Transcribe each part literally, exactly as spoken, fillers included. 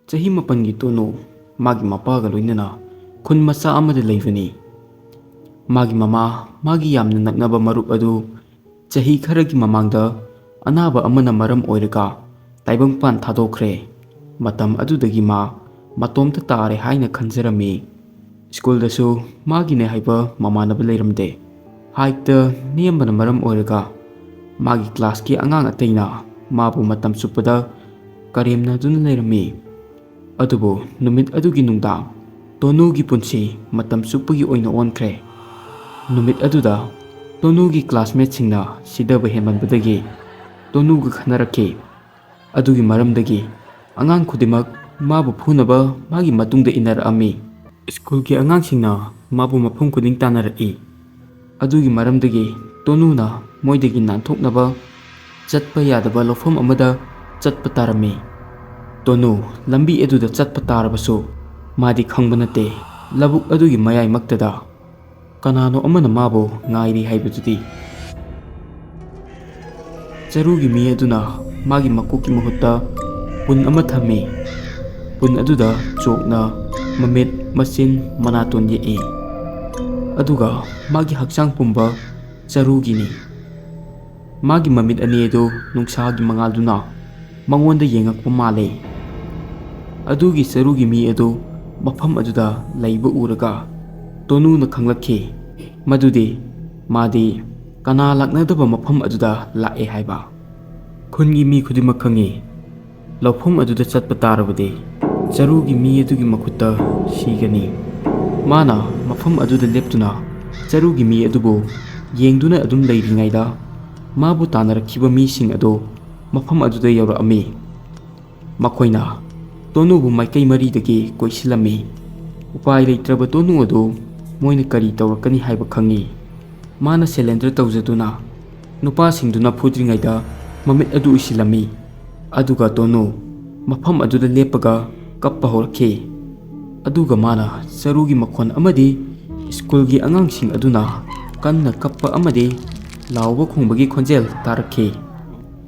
ꯆꯍꯤ ꯃꯥꯄꯟꯒꯤ ꯇꯣꯅꯨ ꯃꯥꯒꯤ ꯃꯄꯥꯒ ꯂꯣꯏꯅꯅ ꯈꯨꯟ ꯃꯆꯥ ꯑꯃꯗ ꯂꯩꯕꯅꯤ꯫ ꯃꯥꯒꯤ ꯃꯃꯥ, ꯃꯥꯒꯤ ꯌꯥꯝꯅ ꯅꯛꯅꯕ ꯃꯔꯨꯞ ꯑꯗꯨ ꯆꯍꯤ ꯈꯔꯒꯤ ꯃꯃꯥꯡꯗ ꯑꯅꯥꯕ ꯑꯃꯅ ꯃꯔꯝ ꯑꯣꯏꯔꯒ ꯇꯥꯏꯕꯪꯄꯥꯟ ꯊꯥꯗꯣꯛꯈ꯭ꯔꯦ꯫ ꯃꯇꯝ ꯑꯗꯨꯗꯒꯤ ꯃꯥ ꯃꯇꯣꯝꯇ ꯇꯥꯔꯦ ꯍꯥꯏꯅ ꯈꯟꯖꯔꯝꯃꯤ꯫ ꯁ꯭ꯀꯨꯜꯗꯁꯨ ꯃꯥꯒꯤꯅꯦ ꯍꯥꯏꯕ ꯃꯃꯥꯟꯅꯕ ꯂꯩꯔꯝꯗꯦ꯫ ꯍꯥꯏꯠꯇ ꯅꯦꯝꯕꯅ ꯃꯔꯝ ꯑꯣꯏꯔꯒ ꯃꯥꯒꯤ ꯀ꯭ꯂꯥꯁꯀꯤ ꯑꯉꯥꯡ ꯑꯇꯩꯅ ꯃꯥꯕꯨ ꯃꯇꯝ ꯆꯨꯞꯄꯗ ꯀꯔꯦꯝꯅꯗꯨꯅ ꯂꯩꯔꯝꯃꯤ꯫ ꯑꯗꯨꯕꯨ ꯅꯨꯃꯤꯠ ꯑꯗꯨꯒꯤ ꯅꯨꯡꯗꯥꯡ ꯇꯣꯅꯨꯒꯤ ꯄꯨꯟꯁꯤ ꯃꯇꯝ ꯆꯨꯞꯄꯒꯤ ꯑꯣꯏꯅ ꯑꯣꯟꯈ꯭ꯔꯦ꯫ ꯅꯨꯃꯤꯠ ꯑꯗꯨꯗ ꯇꯣꯅꯨꯒꯤ ꯀ꯭ꯂꯥꯁꯃꯦꯠꯁꯤꯡꯅ ꯁꯤꯗꯕ ꯍꯦꯟꯃꯟꯕꯗꯒꯤ ꯇꯣꯅꯨꯒ ꯈꯟꯅꯔꯛꯈꯤ꯫ ꯑꯗꯨꯒꯤ ꯃꯔꯝꯗꯒꯤ ꯑꯉꯥꯡ ꯈꯨꯗꯤꯡꯃꯛ ꯃꯥꯕꯨ ꯐꯨꯅꯕ ꯃꯥꯒꯤ ꯃꯇꯨꯡꯗ ꯏꯟꯅꯔꯛꯑꯝꯃꯤ꯫ ꯁ꯭ꯀꯨꯜꯒꯤ ꯑꯉꯥꯡꯁꯤꯡꯅ ꯃꯥꯕꯨ ꯃꯐꯝ ꯈꯨꯗꯤꯡ ꯇꯥꯟꯅꯔꯛꯏ꯫ ꯑꯗꯨꯒꯤ ꯃꯔꯝꯗꯒꯤ ꯇꯣꯅꯨꯅ ꯃꯣꯏꯗꯒꯤ ꯅꯥꯟꯊꯣꯛꯅꯕ ꯆꯠꯄ ꯌꯥꯗꯕ ꯂꯧꯐꯝ ꯑꯃꯗ ꯆꯠꯄ ꯇꯥꯔꯝꯃꯤ꯫ ꯇꯣꯅꯨ ꯂꯝꯕꯤ ꯑꯗꯨꯗ ꯆꯠꯄ ꯇꯥꯔꯕꯁꯨ ꯃꯥꯗꯤ ꯈꯪꯕ ꯅꯠꯇꯦ, ꯂꯧꯕꯨꯛ ꯑꯗꯨꯒꯤ ꯃꯌꯥꯏꯃꯛꯇꯗ ꯀꯅꯥꯅꯣ ꯑꯃꯅ ꯃꯥꯕꯨ ꯉꯥꯏꯔꯤ ꯍꯥꯏꯕꯗꯨꯗꯤ꯫ ꯆꯔꯨꯒꯤ ꯃꯤ ꯑꯗꯨꯅ ꯃꯥꯒꯤ ꯃꯀꯣꯛꯀꯤ ꯃꯍꯨꯠꯇ ꯄꯨꯟ ꯑꯃ ꯊꯝꯃꯤ꯫ ꯄꯨꯟ ꯑꯗꯨꯗ ꯆꯣꯛꯅ ꯃꯃꯤꯠ, ꯃꯆꯤꯟ, ꯃꯅꯥꯇꯣꯟ ꯌꯦꯛꯏ꯫ ꯑꯗꯨꯒ ꯃꯥꯒꯤ ꯍꯛꯆꯥꯡ ꯄꯨꯝꯕ ꯆꯔꯨꯒꯤꯅꯤ꯫ ꯃꯥꯒꯤ ꯃꯃꯤꯠ ꯑꯅꯤ ꯑꯗꯨ ꯅꯨꯡꯁꯥꯒꯤ ꯃꯉꯥꯜꯗꯨꯅ ꯃꯉꯣꯟꯗ ꯌꯦꯡꯉꯛꯄ ꯃꯥꯜꯂꯦ꯫ ꯑꯗꯨꯒꯤ ꯆꯔꯨꯒꯤ ꯃꯤ ꯑꯗꯨ ꯃꯐꯝ ꯑꯗꯨꯗ ꯂꯩꯕ ꯎꯔꯒ ꯇꯣꯅꯨꯅ ꯈꯪꯂꯛꯈꯤ ꯃꯗꯨꯗꯤ ꯃꯥꯗꯤ ꯀꯅꯥ ꯂꯥꯛꯅꯗꯕ ꯃꯐꯝ ꯑꯗꯨꯗ ꯂꯥꯛꯑꯦ ꯍꯥꯏꯕ꯫ ꯈꯨꯟꯒꯤ ꯃꯤ ꯈꯨꯗꯤꯡꯃꯛ ꯈꯪꯉꯤ, ꯂꯧꯐꯝ ꯑꯗꯨꯗ ꯆꯠꯄ ꯇꯥꯔꯕꯗꯤ ꯆꯔꯨꯒꯤ ꯃꯤ ꯑꯗꯨꯒꯤ ꯃꯈꯨꯠꯇ ꯁꯤꯒꯅꯤ꯫ ꯃꯥꯅ ꯃꯐꯝ ꯑꯗꯨꯗ ꯂꯦꯞꯇꯨꯅ ꯆꯔꯨꯒꯤ ꯃꯤ ꯑꯗꯨꯕꯨ ꯌꯦꯡꯗꯨꯅ ꯑꯗꯨꯝ ꯂꯩꯔꯤꯉꯩꯗ ꯃꯥꯕꯨ ꯇꯥꯟꯅꯔꯛꯈꯤꯕ ꯃꯤꯁꯤꯡ ꯑꯗꯨ ꯃꯐꯝ ꯑꯗꯨꯗ ꯌꯧꯔꯛꯑꯝꯃꯤ꯫ ꯃꯈꯣꯏꯅ ꯇꯣꯅꯨꯕꯨ ꯃꯥꯏꯀꯩ ꯃꯔꯤꯗꯒꯤ ꯀꯣꯏꯁꯤꯜꯂꯝꯃꯤ꯫ ꯎꯄꯥꯏ ꯂꯩꯇ꯭ꯔꯕ ꯇꯣꯅꯨ ꯑꯗꯨ ꯃꯣꯏꯅ ꯀꯔꯤ ꯇꯧꯔꯛꯀꯅꯤ ꯍꯥꯏꯕ ꯈꯪꯉꯤ꯫ ꯃꯥꯅ ꯁꯦꯂꯦꯟꯗꯔ ꯇꯧꯖꯗꯨꯅ ꯅꯨꯄꯥꯁꯤꯡꯗꯨꯅ ꯐꯨꯗ꯭ꯔꯤꯉꯩꯗ ꯃꯃꯤꯠ ꯑꯗꯨ ꯎꯏꯁꯤꯜꯂꯝꯃꯤ꯫ ꯑꯗꯨꯒ ꯇꯣꯅꯨ ꯃꯐꯝ ꯑꯗꯨꯗ ꯂꯦꯞꯄꯒ ꯀꯞꯄ ꯍꯧꯔꯛꯈꯤ꯫ ꯑꯗꯨꯒ ꯃꯥꯅ ꯆꯔꯨꯒꯤ ꯃꯈꯣꯟ ꯑꯃꯗꯤ ꯁ꯭ꯀꯨꯜꯒꯤ ꯑꯉꯥꯡꯁꯤꯡ ꯑꯗꯨꯅ ꯀꯟꯅ ꯀꯞꯄ ꯑꯃꯗꯤ ꯂꯥꯎꯕ ꯈꯣꯡꯕꯒꯤ ꯈꯣꯟꯖꯦꯜ ꯇꯥꯔꯛꯈꯤ꯫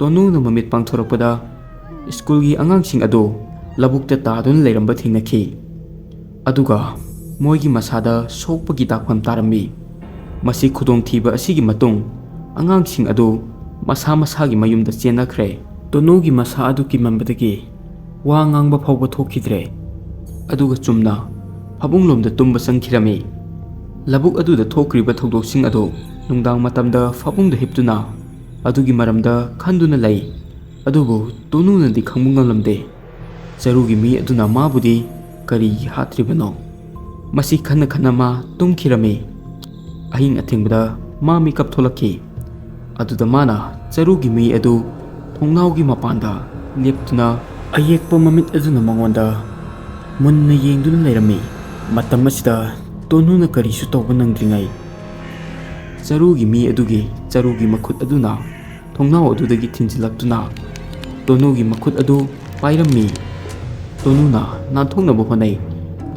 ꯇꯣꯅꯨꯅ ꯃꯃꯤꯠ ꯄꯥꯡꯊꯣꯔꯛꯄꯗ ꯁ꯭ꯀꯨꯜꯒꯤ ꯑꯉꯥꯡꯁꯤꯡ ꯑꯗꯨ ꯂꯧꯕꯨꯛꯇ ꯇꯥꯗꯨꯅ ꯂꯩꯔꯝꯕ ꯊꯦꯡꯅꯈꯤ꯫ ꯑꯗꯨꯒ ꯃꯣꯏꯒꯤ ꯃꯁꯥꯗ ꯁꯣꯛꯄꯒꯤ ꯗꯥꯛꯐꯝ ꯇꯥꯔꯝꯃꯤ꯫ ꯃꯁꯤ ꯈꯨꯗꯣꯡꯊꯤꯕ ꯑꯁꯤꯒꯤ ꯃꯇꯨꯡ ꯑꯉꯥꯡꯁꯤꯡ ꯑꯗꯨ ꯃꯁꯥ ꯃꯁꯥꯒꯤ ꯃꯌꯨꯝꯗ ꯆꯦꯟꯅꯈ꯭ꯔꯦ꯫ ꯇꯣꯅꯨꯒꯤ ꯃꯁꯥ ꯑꯗꯨ ꯀꯤꯃꯟꯕꯗꯒꯤ ꯋꯥ ꯉꯥꯡꯕ ꯐꯥꯎꯕ ꯊꯣꯛꯈꯤꯗ꯭ꯔꯦ꯫ ꯑꯗꯨꯒ ꯆꯨꯝꯅ ꯐꯃꯨꯡꯂꯣꯝꯗ ꯇꯨꯝꯕ ꯆꯪꯈꯤꯔꯝꯃꯤ꯫ ꯂꯧꯕꯨꯛ ꯑꯗꯨꯗ ꯊꯣꯛꯈ꯭ꯔꯤꯕ ꯊꯧꯗꯣꯛꯁꯤꯡ ꯑꯗꯨ ꯅꯨꯡꯗꯥꯡ ꯃꯇꯝꯗ ꯐꯃꯨꯡꯗ ꯍꯤꯞꯇꯨꯅ ꯑꯗꯨꯒꯤ ꯃꯔꯝꯗ ꯈꯟꯗꯨꯅ ꯂꯩ꯫ ꯑꯗꯨꯕꯨ ꯇꯣꯅꯨꯅꯗꯤ ꯈꯪꯕ ꯉꯝꯂꯝꯗꯦ ꯆꯔꯨꯒꯤ ꯃꯤ ꯑꯗꯨꯅ ꯃꯥꯕꯨꯗꯤ ꯀꯔꯤꯒꯤ ꯍꯥꯠꯇ꯭ꯔꯤꯕꯅꯣ꯫ ꯃꯁꯤ ꯈꯟꯅ ꯈꯟꯅ ꯃꯥ ꯇꯨꯝꯈꯤꯔꯝꯃꯤ꯫ ꯑꯍꯤꯡ ꯑꯊꯦꯡꯕꯗ ꯃꯥ ꯃꯤꯀꯞ ꯊꯣꯛꯂꯛꯈꯤ꯫ ꯑꯗꯨꯗ ꯃꯥꯅ ꯆꯔꯨꯒꯤ ꯃꯤ ꯑꯗꯨ ꯊꯣꯡꯅꯥꯎꯒꯤ ꯃꯄꯥꯟꯗ ꯂꯦꯞꯇꯨꯅ ꯑꯌꯦꯛꯄ ꯃꯃꯤꯠ ꯑꯗꯨꯅ ꯃꯉꯣꯟꯗ ꯃꯨꯟꯅ ꯌꯦꯡꯗꯨꯅ ꯂꯩꯔꯝꯃꯤ꯫ ꯃꯇꯝ ꯑꯁꯤꯗ ꯇꯣꯅꯨꯅ ꯀꯔꯤꯁꯨ ꯇꯧꯕ ꯅꯪꯗ꯭ꯔꯤꯉꯩ ꯆꯔꯨꯒꯤ ꯃꯤ ꯑꯗꯨꯒꯤ ꯆꯔꯨꯒꯤ ꯃꯈꯨꯠ ꯑꯗꯨꯅ ꯊꯣꯡꯅꯥꯎ ꯑꯗꯨꯗꯒꯤ ꯊꯤꯟꯖꯤꯜꯂꯛꯇꯨꯅ ꯇꯣꯅꯨꯒꯤ ꯃꯈꯨꯠ ꯑꯗꯨ ꯄꯥꯏꯔꯝꯃꯤ꯫ ꯇꯣꯅꯨꯅ ꯅꯥꯟꯊꯣꯛꯅꯕ ꯍꯣꯠꯅꯩ꯫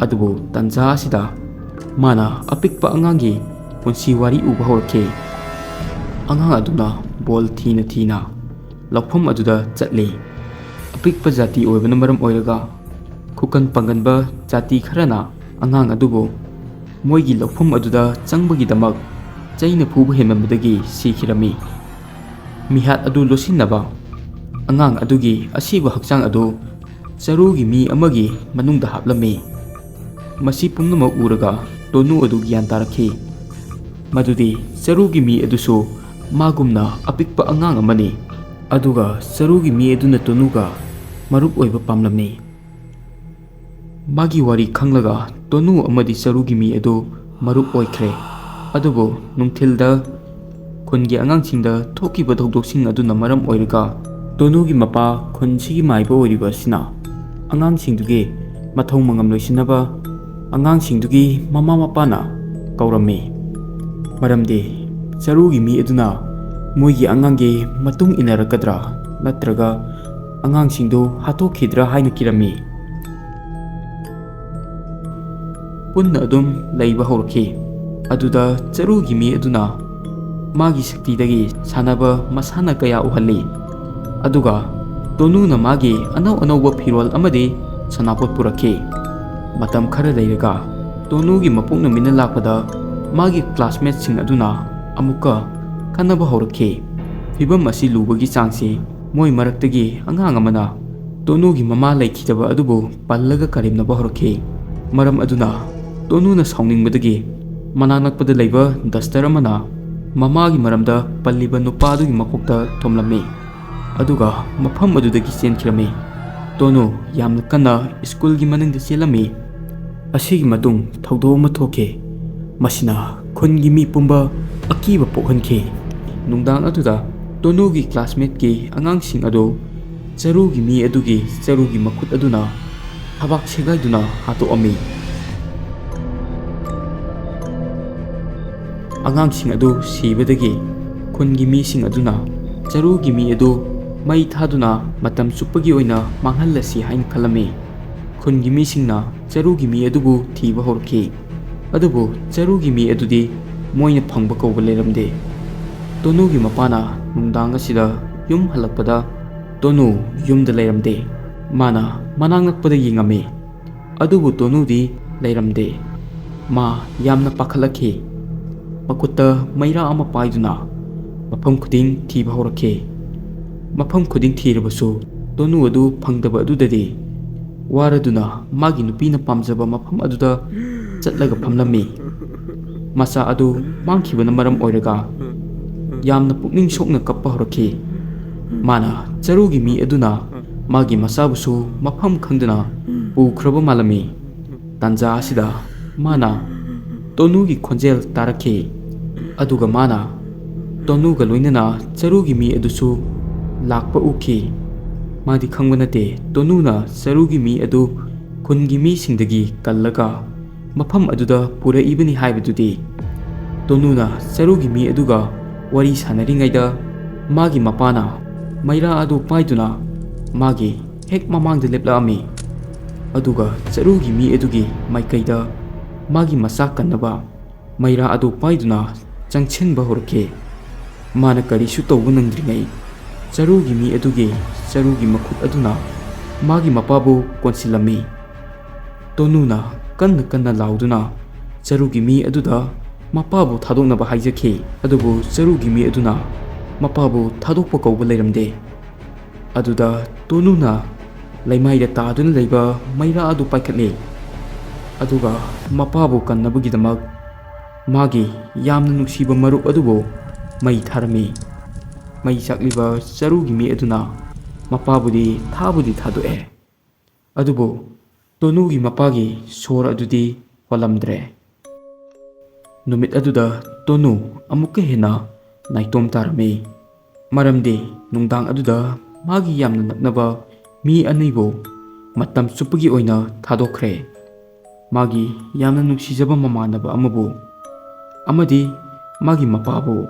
ꯑꯗꯨꯕꯨ ꯇꯟꯖꯥ ꯑꯁꯤꯗ ꯃꯥꯅ ꯑꯄꯤꯛꯄ ꯑꯉꯥꯡꯒꯤ ꯄꯨꯟꯁꯤ ꯋꯥꯔꯤ ꯎꯕ ꯍꯧꯔꯛꯈꯤ꯫ ꯑꯉꯥꯡ ꯑꯗꯨꯅ ꯕꯣꯜ ꯊꯤꯅ ꯊꯤꯅ ꯂꯧꯐꯝ ꯑꯗꯨꯗ ꯆꯠꯂꯤ꯫ ꯑꯄꯤꯛꯄ ꯖꯥꯇꯤ ꯑꯣꯏꯕꯅ ꯃꯔꯝ ꯑꯣꯏꯔꯒ ꯈꯨꯀꯟ ꯄꯥꯡꯒꯟꯕ ꯖꯥꯇꯤ ꯈꯔꯅ ꯑꯉꯥꯡ ꯑꯗꯨꯕꯨ ꯃꯣꯏꯒꯤ ꯂꯧꯐꯝ ꯑꯗꯨꯗ ꯆꯪꯕꯒꯤꯗꯃꯛ ꯆꯩꯅ ꯐꯨꯕ ꯍꯦꯟꯃꯟꯕꯗꯒꯤ ꯁꯤꯈꯤꯔꯝꯃꯤ꯫ ꯃꯤꯍꯥꯠ ꯑꯗꯨ ꯂꯣꯠꯁꯤꯟꯅꯕ ꯑꯉꯥꯡ ꯑꯗꯨꯒꯤ ꯑꯁꯤꯕ ꯍꯛꯆꯥꯡ ꯑꯗꯨ ꯆꯔꯨꯒꯤ ꯃꯤ ꯑꯃꯒꯤ ꯃꯅꯨꯡꯗ ꯍꯥꯞꯂꯝꯃꯤ꯫ ꯃꯁꯤ ꯄꯨꯝꯅꯃꯛ ꯎꯔꯒ ꯇꯣꯅꯨ ꯑꯗꯨ ꯒ꯭ꯌꯥꯟ ꯇꯥꯔꯛꯈꯤ ꯃꯗꯨꯗꯤ ꯆꯔꯨꯒꯤ ꯃꯤ ꯑꯗꯨꯁꯨ ꯃꯥꯒꯨꯝꯅ ꯑꯄꯤꯛꯄ ꯑꯉꯥꯡ ꯑꯃꯅꯤ꯫ ꯑꯗꯨꯒ ꯆꯔꯨꯒꯤ ꯃꯤ ꯑꯗꯨꯅ ꯇꯣꯅꯨꯒ ꯃꯔꯨꯞ ꯑꯣꯏꯕ ꯄꯥꯝꯂꯝꯃꯤ꯫ ꯃꯥꯒꯤ ꯋꯥꯔꯤ ꯈꯪꯂꯒ ꯇꯣꯅꯨ ꯑꯃꯗꯤ ꯆꯔꯨꯒꯤ ꯃꯤ ꯑꯗꯨ ꯃꯔꯨꯞ ꯑꯣꯏꯈ꯭ꯔꯦ꯫ ꯑꯗꯨꯕꯨ ꯅꯨꯡꯊꯤꯜꯗ ꯈꯨꯟꯒꯤ ꯑꯉꯥꯡꯁꯤꯡꯗ ꯊꯣꯛꯈꯤꯕ ꯊꯧꯗꯣꯛꯁꯤꯡ ꯑꯗꯨꯅ ꯃꯔꯝ ꯑꯣꯏꯔꯒ ꯇꯣꯅꯨꯒꯤ ꯃꯄꯥ ꯈꯨꯟꯁꯤꯒꯤ ꯃꯥꯏꯕ ꯑꯣꯏꯔꯤꯕ ꯑꯁꯤꯅ ꯑꯉꯥꯡꯁꯤꯡꯗꯨꯒꯤ ꯃꯊꯧ ꯃꯉꯝ ꯂꯣꯏꯁꯤꯟꯅꯕ ꯑꯉꯥꯡꯁꯤꯡꯗꯨꯒꯤ ꯃꯃꯥ ꯃꯄꯥꯅ ꯀꯧꯔꯝꯃꯤ꯫ ꯃꯔꯝꯗꯤ ꯆꯔꯨꯒꯤ ꯃꯤ ꯑꯗꯨꯅ ꯃꯣꯏꯒꯤ ꯑꯉꯥꯡꯒꯤ ꯃꯇꯨꯡ ꯏꯟꯅꯔꯛꯀꯗ꯭ꯔꯥ ꯅꯠꯇ꯭ꯔꯒ ꯑꯉꯥꯡꯁꯤꯡꯗꯨ ꯍꯥꯠꯇꯣꯛꯈꯤꯗ꯭ꯔꯥ ꯍꯥꯏꯅ ꯀꯤꯔꯝꯃꯤ꯫ ꯄꯨꯟꯅ ꯑꯗꯨꯝ ꯂꯩꯕ ꯍꯧꯔꯛꯈꯤ꯫ ꯑꯗꯨꯗ ꯆꯔꯨꯒꯤ ꯃꯤ ꯑꯗꯨꯅ ꯃꯥꯒꯤ ꯁꯛꯇꯤꯗꯒꯤ ꯁꯥꯟꯅꯕ ꯃꯁꯥꯟꯅ ꯀꯌꯥ ꯎꯍꯜꯂꯤ꯫ ꯑꯗꯨꯒ ꯇꯣꯅꯨꯅ ꯃꯥꯒꯤ ꯑꯅꯧ ꯑꯅꯧꯕ ꯐꯤꯔꯣꯜ ꯑꯃꯗꯤ ꯁꯅꯥꯄꯣꯠ ꯄꯨꯔꯛꯈꯤ꯫ ꯃꯇꯝ ꯈꯔ ꯂꯩꯔꯒ ꯇꯣꯅꯨꯒꯤ ꯃꯄꯣꯛ ꯅꯨꯃꯤꯠꯅ ꯂꯥꯛꯄꯗ ꯃꯥꯒꯤ ꯀ꯭ꯂꯥꯁꯃꯦꯠꯁꯤꯡ ꯑꯗꯨꯅ ꯑꯃꯨꯛꯀ ꯈꯟꯅꯕ ꯍꯧꯔꯛꯈꯤ꯫ ꯐꯤꯕꯝ ꯑꯁꯤ ꯂꯨꯕꯒꯤ ꯆꯥꯡꯁꯤ ꯃꯣꯏ ꯃꯔꯛꯇꯒꯤ ꯑꯉꯥꯡ ꯑꯃꯅ ꯇꯣꯅꯨꯒꯤ ꯃꯃꯥ ꯂꯩꯈꯤꯗꯕ ꯑꯗꯨꯕꯨ ꯄꯜꯂꯒ ꯀꯔꯦꯝꯅꯕ ꯍꯧꯔꯛꯈꯤ꯫ ꯃꯔꯝ ꯑꯗꯨꯅ ꯇꯣꯅꯨꯅ ꯁꯥꯎꯅꯤꯡꯕꯗꯒꯤ ꯃꯅꯥꯛ ꯅꯛꯄꯗ ꯂꯩꯕ ꯗꯁꯇꯔ ꯑꯃꯅ ꯃꯃꯥꯒꯤ ꯃꯔꯝꯗ ꯄꯜꯂꯤꯕ ꯅꯨꯄꯥ ꯑꯗꯨꯒꯤ ꯃꯀꯣꯛꯇ ꯊꯣꯝꯂꯝꯃꯤ꯫ ꯑꯗꯨꯒ ꯃꯐꯝ ꯑꯗꯨꯗꯒꯤ ꯆꯦꯟꯈꯤꯔꯝꯃꯤ꯫ ꯇꯣꯅꯨ ꯌꯥꯝꯅ ꯀꯟꯅ ꯁ꯭ꯀꯨꯜꯒꯤ ꯃꯅꯤꯡꯗ ꯆꯦꯜꯂꯝꯃꯤ꯫ ꯑꯁꯤꯒꯤ ꯃꯇꯨꯡ ꯊꯧꯗꯣꯛ ꯑꯃ ꯊꯣꯛꯈꯤ꯫ ꯃꯁꯤꯅ ꯈꯨꯟꯒꯤ ꯃꯤ ꯄꯨꯝꯕ ꯑꯀꯤꯕ ꯄꯣꯛꯍꯟꯈꯤ꯫ ꯅꯨꯡꯗꯥꯡ ꯑꯗꯨꯗ ꯇꯣꯅꯨꯒꯤ ꯀ꯭ꯂꯥꯁꯃꯦꯠꯀꯤ ꯑꯉꯥꯡꯁꯤꯡ ꯑꯗꯨ ꯆꯔꯨꯒꯤ ꯃꯤ ꯑꯗꯨꯒꯤ ꯆꯔꯨꯒꯤ ꯃꯈꯨꯠ ꯑꯗꯨꯅ ꯊꯕꯥꯛ ꯁꯦꯒꯥꯏꯗꯨꯅ ꯍꯥꯠꯇꯣꯛꯑꯝꯃꯤ꯫ ꯑꯉꯥꯡꯁꯤꯡ ꯑꯗꯨ ꯁꯤꯕꯗꯒꯤ ꯈꯨꯟꯒꯤ ꯃꯤꯁꯤꯡ ꯑꯗꯨꯅ ꯆꯔꯨꯒꯤ ꯃꯤ ꯑꯗꯨ ꯃꯩ ꯊꯥꯗꯨꯅ ꯃꯇꯝ ꯆꯨꯞꯄꯒꯤ ꯑꯣꯏꯅ ꯃꯥꯡꯍꯜꯂꯁꯤ ꯍꯥꯏꯅ ꯈꯜꯂꯝꯃꯤ꯫ ꯈꯨꯟꯒꯤ ꯃꯤꯁꯤꯡꯅ ꯆꯔꯨꯒꯤ ꯃꯤ ꯑꯗꯨꯕꯨ ꯊꯤꯕ ꯍꯧꯔꯛꯈꯤ꯫ ꯑꯗꯨꯕꯨ ꯆꯔꯨꯒꯤ ꯃꯤ ꯑꯗꯨꯗꯤ ꯃꯣꯏꯅ ꯐꯪꯕ ꯀꯧꯕ ꯂꯩꯔꯝꯗꯦ꯫ ꯇꯣꯅꯨꯒꯤ ꯃꯄꯥꯅ ꯅꯨꯡꯗꯥꯡ ꯑꯁꯤꯗ ꯌꯨꯝ ꯍꯜꯂꯛꯄꯗ ꯇꯣꯅꯨ ꯌꯨꯝꯗ ꯂꯩꯔꯝꯗꯦ꯫ ꯃꯥꯅ ꯃꯅꯥꯛ ꯅꯛꯄꯗ ꯌꯦꯡꯉꯝꯃꯤ꯫ ꯑꯗꯨꯕꯨ ꯇꯣꯅꯨꯗꯤ ꯂꯩꯔꯝꯗꯦ꯫ ꯃꯥ ꯌꯥꯝꯅ ꯄꯥꯈꯠꯂꯛꯈꯤ꯫ ꯃꯈꯨꯠꯇ ꯃꯩꯔꯥ ꯑꯃ ꯄꯥꯏꯗꯨꯅ ꯃꯐꯝ ꯈꯨꯗꯤꯡ ꯊꯤꯕ ꯍꯧꯔꯛꯈꯤ꯫ ꯃꯐꯝ ꯈꯨꯗꯤꯡ ꯊꯤꯔꯕꯁꯨ ꯇꯣꯅꯨ ꯑꯗꯨ ꯐꯪꯗꯕ ꯑꯗꯨꯗꯗꯤ ꯋꯥꯔꯗꯨꯅ ꯃꯥꯒꯤ ꯅꯨꯄꯤꯅ ꯄꯥꯝꯖꯕ ꯃꯐꯝ ꯑꯗꯨꯗ ꯆꯠꯂꯒ ꯐꯝꯂꯝꯃꯤ꯫ ꯃꯆꯥ ꯑꯗꯨ ꯃꯥꯡꯈꯤꯕꯅ ꯃꯔꯝ ꯑꯣꯏꯔꯒ ꯌꯥꯝꯅ ꯄꯨꯛꯅꯤꯡ ꯁꯣꯛꯅ ꯀꯞꯄ ꯍꯧꯔꯛꯈꯤ꯫ ꯃꯥꯅ ꯆꯔꯨꯒꯤ ꯃꯤ ꯑꯗꯨꯅ ꯃꯥꯒꯤ ꯃꯆꯥꯕꯨꯁꯨ ꯃꯐꯝ ꯈꯪꯗꯅ ꯄꯨꯈ꯭ꯔꯕ ꯃꯥꯜꯂꯝꯃꯤ꯫ ꯇꯥꯟꯖꯥ ꯑꯁꯤꯗ ꯃꯥꯅ ꯇꯣꯅꯨꯒꯤ ꯈꯣꯟꯖꯦꯜ ꯇꯥꯔꯛꯈꯤ꯫ ꯑꯗꯨꯒ ꯃꯥꯅ ꯇꯣꯅꯨꯒ ꯂꯣꯏꯅꯅ ꯆꯔꯨꯒꯤ ꯃꯤ ꯑꯗꯨꯁꯨ ꯂꯥꯛꯄ ꯎꯈꯤ꯫ ꯃꯥꯗꯤ ꯈꯪꯕ ꯅꯠꯇꯦ ꯇꯣꯅꯨꯅ ꯆꯔꯨꯒꯤ ꯃꯤ ꯑꯗꯨ ꯈꯨꯟꯒꯤ ꯃꯤꯁꯤꯡꯗꯒꯤ ꯀꯜꯂꯒ ꯃꯐꯝ ꯑꯗꯨꯗ ꯄꯨꯔꯛꯏꯕꯅꯤ ꯍꯥꯏꯕꯗꯨꯗꯤ꯫ ꯇꯣꯅꯨꯅ ꯆꯔꯨꯒꯤ ꯃꯤ ꯑꯗꯨꯒ ꯋꯥꯔꯤ ꯁꯥꯟꯅꯔꯤꯉꯩꯗ ꯃꯥꯒꯤ ꯃꯄꯥꯅ ꯃꯩꯔꯥ ꯑꯗꯨ ꯄꯥꯏꯗꯨꯅ ꯃꯥꯒꯤ ꯍꯦꯛ ꯃꯃꯥꯡꯗ ꯂꯦꯞꯂꯛꯑꯝꯃꯤ꯫ ꯑꯗꯨꯒ ꯆꯔꯨꯒꯤ ꯃꯤ ꯑꯗꯨꯒꯤ ꯃꯥꯏꯀꯩꯗ ꯃꯥꯒꯤ ꯃꯆꯥ ꯀꯟꯅꯕ ꯃꯩꯔꯥ ꯑꯗꯨ ꯄꯥꯏꯗꯨꯅ ꯆꯪꯁꯤꯟꯕ ꯍꯧꯔꯛꯈꯤ꯫ ꯃꯥꯅ ꯀꯔꯤꯁꯨ ꯇꯧꯕ ꯅꯪꯗ꯭ꯔꯤꯉꯩ ꯆꯔꯨꯒꯤ ꯃꯤ ꯑꯗꯨꯒꯤ ꯆꯔꯨꯒꯤ ꯃꯈꯨꯠ ꯑꯗꯨꯅ ꯃꯥꯒꯤ ꯃꯄꯥꯕꯨ ꯀꯣꯟꯁꯤꯜꯂꯝꯃꯤ꯫ ꯇꯣꯅꯨꯅ ꯀꯟꯅ ꯀꯟꯅ ꯂꯥꯎꯗꯨꯅ ꯆꯔꯨꯒꯤ ꯃꯤ ꯑꯗꯨꯗ ꯃꯄꯥꯕꯨ ꯊꯥꯗꯣꯛꯅꯕ ꯍꯥꯏꯖꯈꯤ꯫ ꯑꯗꯨꯕꯨ ꯆꯔꯨꯒꯤ ꯃꯤ ꯑꯗꯨꯅ ꯃꯄꯥꯕꯨ ꯊꯥꯗꯣꯛꯄ ꯀꯧꯕ ꯂꯩꯔꯝꯗꯦ꯫ ꯑꯗꯨꯗ ꯇꯣꯅꯨꯅ ꯂꯩꯃꯥꯏꯗ ꯇꯥꯗꯨꯅ ꯂꯩꯕ ꯃꯩꯔꯥ ꯑꯗꯨ ꯄꯥꯏꯈꯠꯂꯤ꯫ ꯑꯗꯨꯒ ꯃꯄꯥꯕꯨ ꯀꯟꯅꯕꯒꯤꯗꯃꯛ ꯃꯥꯒꯤ ꯌꯥꯝꯅ ꯅꯨꯡꯁꯤꯕ ꯃꯔꯨꯞ ꯑꯗꯨꯕꯨ ꯃꯩ ꯊꯥꯔꯝꯃꯤ꯫ ꯃꯩ ꯆꯥꯛꯂꯤꯕ ꯆꯔꯨꯒꯤ ꯃꯤ ꯑꯗꯨꯅ ꯃꯄꯥꯕꯨꯗꯤ ꯊꯥꯕꯨꯗꯤ ꯊꯥꯗꯣꯛꯑꯦ꯫ ꯑꯗꯨꯕꯨ ꯇꯣꯅꯨꯒꯤ ꯃꯄꯥꯒꯤ ꯁꯣꯔ ꯑꯗꯨꯗꯤ ꯍꯣꯜꯂꯝꯗ꯭ꯔꯦ꯫ ꯅꯨꯃꯤꯠ ꯑꯗꯨꯗ ꯇꯣꯅꯨ ꯑꯃꯨꯛꯀ ꯍꯦꯟꯅ ꯅꯥꯏꯇꯣꯝ ꯇꯥꯔꯝꯃꯤ꯫ ꯃꯔꯝꯗꯤ ꯅꯨꯡꯗꯥꯡ ꯑꯗꯨꯗ ꯃꯥꯒꯤ ꯌꯥꯝꯅ ꯅꯛꯅꯕ ꯃꯤ ꯑꯅꯤꯕꯨ ꯃꯇꯝ ꯆꯨꯞꯄꯒꯤ ꯑꯣꯏꯅ ꯊꯥꯗꯣꯛꯈ꯭ꯔꯦ꯫ ꯃꯥꯒꯤ ꯌꯥꯝꯅ ꯅꯨꯡꯁꯤꯖꯕ ꯃꯃꯥꯟꯅꯕ ꯑꯃꯕꯨ ꯑꯃꯗꯤ ꯃꯥꯒꯤ ꯃꯄꯥꯕꯨ